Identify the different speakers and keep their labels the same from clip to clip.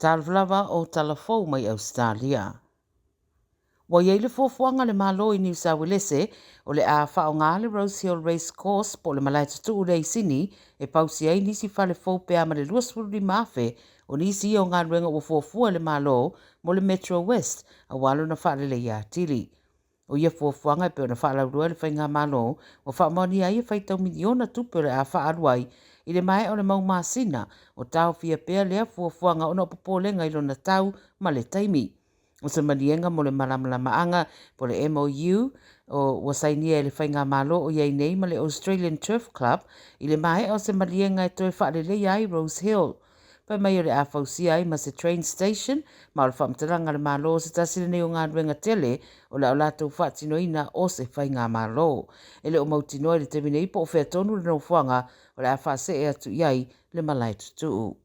Speaker 1: Talofa lava o tala fou mai Ausetalia. Ua i ai le fuafuaga a le Malo i Niu Sauelese o le a faaaoga le Rosehill Race Course po o le malae tutuu lea i Sini e pausi ai nisi fale fou pe a ma le 25,000 o nisi ia o galuega ua fuafua e le Malo mo le Metro West aua lona faaleleia atili. O ia fuafuaga e pei ona faalauiloa e le Faigamalo, ua faamaonia ai e faitau miliona tupe o le a faaalu ai i le maea o le mau masina o taofia pea lea fuafuaga ona o popolega i lona tau ma le taimi. O se maliega mo le malamalamaaga po o le MOU o ua sainia e le Faigamalo o i ai nei ma le Australian Turf Club i le maea o se maliega e toe faaleleia ai Rose Hill. Fai mai o le a fausia ai ma se train station, ma o le faamatalaga a le Malo o se tasi lenei o galuega tele o le a o latou faatinoina o se faigamalo. E le o mautinoa i le taimi nei po o fea tonu le nofoaga o le a faasee atu i ai le malae tutuu.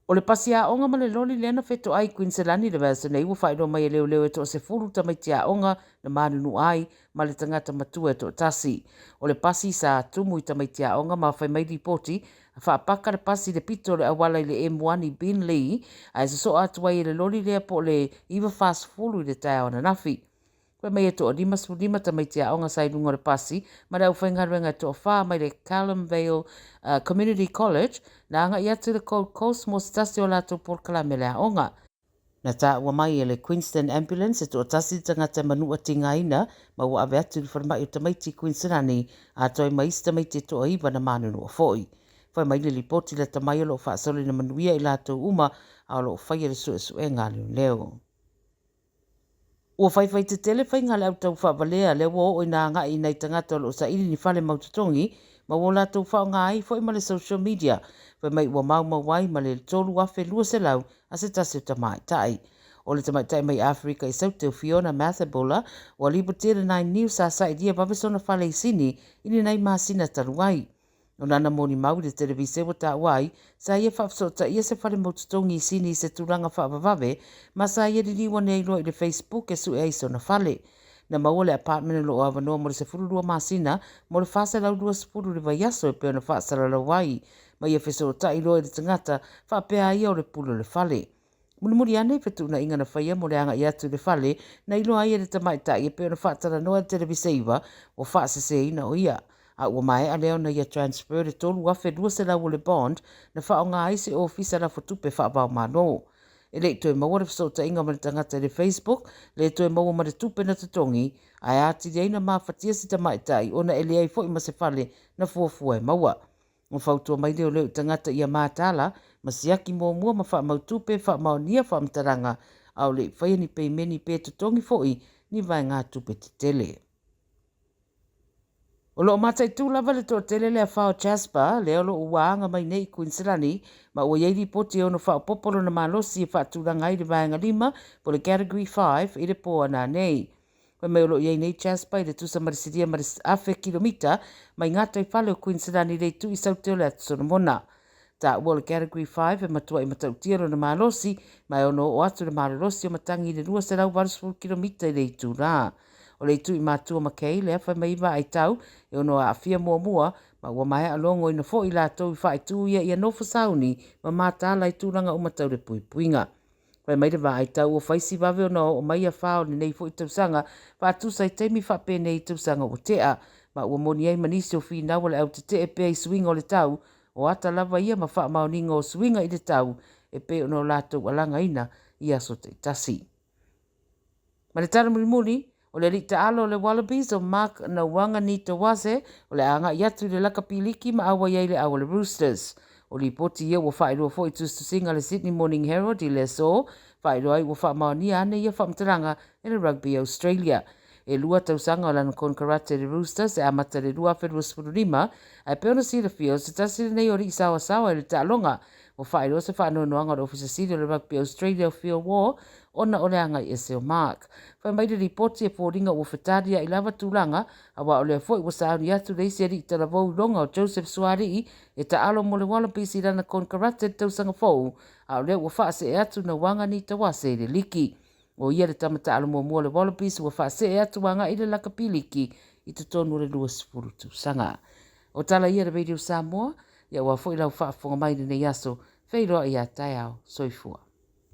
Speaker 1: O le pasi aoga ma le loli lea na fetoai i Kuiniselani i le vaiaso nei ua faailoa mai e leoleo e toasefulu tamaiti aoga na manunua ai ma le tagata matua e toatasi. O le pasi sa tumu i tamaiti aoga ma fai mai lipoti faapaka le pasi i le pito o le auala i le M1 i Beenleigh ae sosoa atu ai e le loli lea po o le 9:40 i le taeao ananafi. Fai mai e toa-55 tamaiti aoga sa i luga o le pasi ma le aufaigaluega e toafa mai le Calamvale Community College na agai atu i le Gold Coast mo se tasi o latou polokalame le aoga. Na taua mai e le Queensland Ambulance e toatasi le tagata e manua tigaina ma ua ave atu i le falemai o tamaiti i Kuiniselani atoa ai ma isi tamaiti e toaiva na manunua foi. Fai mai le lipoti lata mai o lo o faasoloina manuia i latou uma a o lo o faia le suesuega a leoleo. Ua faifai tetele faiga a le au taufaavalea lea ua oo ina agai i nai tagata o lo o saili ni fale mautotogi ma ua latou faaaoga ai foi ma le social media. Fai mai ua maumau ai ma le $3,200 a se tasi o tamaitai. O le tamaitai mai Aferika i Saute o Fiona Mathebula ua lipotia le Nine News sa sailia vave sona fale i Sini i ni nai masina talu ai. O lana molimau i le televise ua taua ai, sa ia faafesootaia se fale mautotogi i Sini i se tulaga faavavave ma sa ia liliu ane ai loa i le Facebook e sue ai sona fale. Na maua le apartment o lo o avanoa mo le 12 masina mo le $420 i le vaiaso e pei ona faasalalau ai ma ia fesootai loa i le tagata faapea a ia o le pule o le fale. Mulimuli ane i fetuunaiga na faia mo le agai atu i le fale, na iloa ai e le tamaitai e pei ona faatalanoa e le Televise 9 ua faaseseina o ia. A ua maea lea ona ia transfer le $3,200 o le bond na faaaoga ai se ofisa lafotupe faava-o-Malo. E le i toe maua le fesootaiga ma le tagata i le Facebook, le toe maua ma le tupe na totogi, ae atili ai na mafatia si tamaitai ona e leai foi ma se fale na fuafua e maua. Ua fautua mai leoleo i tagata ia mataala ma siaki muamua ma faamautu pe faamaonia faamatalaga a o le i faia ni peimeni pe totogi foi ni vaegatupe tetele. O lo o mataitu lava le toatele le afa o Jasper, lea o lo o ua aga mai nei i Kuiniselani, ma ua i ai lipoti e ono faaopoopo lona malosi e faatulaga ai le vaega 5 po o le Category 5 i le po a nanei. Fai mai o lo o i ai nei Jasper i le tusa ma le silia ma le 1,000 kilomita mai gataifale o Kuiniselani i le itu i saute o le Atu Solomona. Taua o le Category 5 e matuai matautia lona malosi ma e ono oo atu le malolosi o matagi i le 280 kilomita i le itula. O le itu i matua McKay lea fai mai vaai tau e ono aafia muamua ma ua maea logoina foi i latou i faaitu ia ia nofo sauni ma mataala i tulaga uma tau le puipuiga. Fai mai le vaai tau ua fai si vave ona oo mai afa o lenei foi tausaga faatusa i taimi faapenei i tausaga ua tea ma ua moni ai ma nisi o finau o le au tetee pea i suiga o le tau o ata lava ia ma faamaoniga o suiga i le tau e pei ona o latou alagaina i aso taitasi. Ma le tala mulimuli, o le alii taalo o le Wallabies o Mark Nawaqanitawase o le a agai atu i le lakapi liki ma auai ai le au a le Roosters. O lipoti ia ua faailoa foi i tusitusiga a le Sydney Morning Herald i le aso, faailoa ai ua faamaonia ane ia faamatalaga e le Rugby Australia. E lua tausaga o lana konekarate i le Roosters e amata i le 2025, ae pei ona silafia o se tasi lenei o alii saoasaoa i le taaloga. Ua faailoa se faanoanoaga o le Ofisa Sili o le Rugby Australia o Phil Waugh ona o le agai ese o Mark. Fai mai le lipoti e foliga ua fetaliai lava tulaga aua o lea foi ua sauni atu le isi alii talavou iloga o Joseph Suaalii e taalo mo le Wallabies i lana konekarate i le tausaga fou, a o lea ua faasee atu Nawaqanitawase i le liki. O ia le tama taalo muamua o le Wallabies ua faasee atu agai i le lakapi liki i totonu o le 20 tausaga. O tala ia a le Radio Samoa, ia aua foi lau faafofoga mai i lenei aso. Feiloai ia taeao. Soifua.